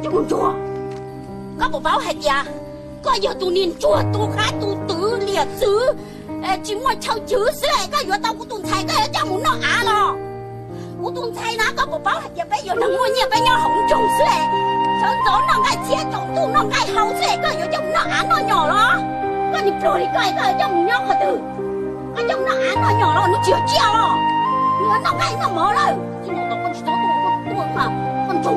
Tus ntsuag, koj puas paub hais tias koj yog tus niag ntsuag tu qab tu twv liam txwv, tsis muaj chaw chwv xwb es koj yuav tau kuv tus ntxhais koj yuav coj mus noj av los? Kuv tus ntxhais na koj puas paub hais tias peb yog neeg muaj nyiaj peb nyob hauv nroog xwb es sawv ntxov noj nqaij txhiab tsaus ntuj noj nqaij hau xwb es koj yuav coj mus noj av noj nyom los? Koj niag pluag li koj es koj yuav coj mus nyob qhov twg? Koj coj mus noj av noj nyom los nws tsis yog tsiaj los? Nws yuav noj nqaij noj mov lawm. Tsis ntau koj tsis txhob tuaj, koj tuaj mas koj ntsuag.